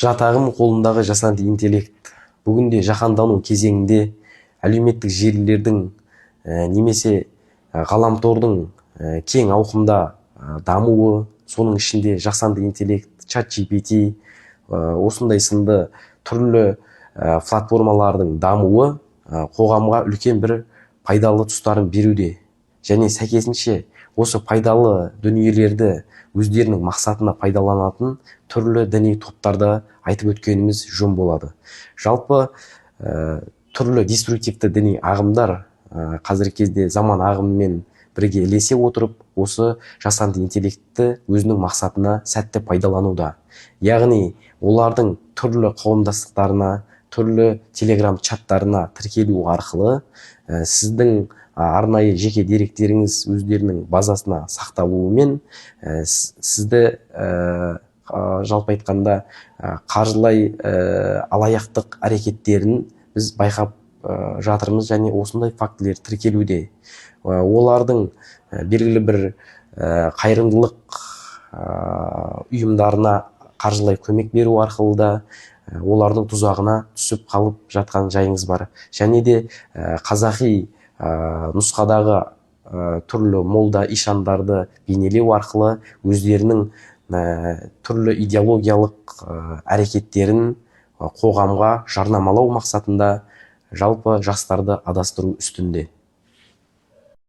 Жат ағым қолындағы жасанды интеллект. Бүгінде жаһандану кезеңінде әлеуметтік желілердің немесе ғаламтордың кең ауқымда дамуы, соның ішінде жасанды интеллект, чат GPT, осындай сынды түрлі платформалардың дамуы қоғамға үлкен бір пайдалы тұстарын беруде. Және сәйкесінше осы пайдалы дүниелерді өздерінің мақсатына пайдаланатын түрлі діни топтарды айтып өткеніміз жөн болады. Жалпы түрлі деструктивті діни ағымдар қазіргі кезде заман ағымымен бірге ілесе отырып, осы жасанды интеллектті өзінің мақсатына сәтті пайдалануда. Яғни олардың түрлі қауымдастықтарына, түрлі телеграм чаттарына тіркелу арқылы сіздің арнайы жеке деректеріңіз өздерінің базасына сақталуымен, сізді жалпы айтқанда қаржылай алаяқтық әрекеттерін біз байқап жатырмыз және осындай фактілер тіркелуде. Олардың белгілі бір қайырымдылық ұйымдарына қаржылай көмек беру арқылы да олардың тұзағына түсіп қалып жатқан жайыңыз бар. Және де қазақи нұсқадағы түрлі молда, ишандарды бейнелеу арқылы өздерінің түрлі идеологиялық әрекеттерін қоғамға жарнамалау мақсатында жалпы жастарды адастыру үстінде.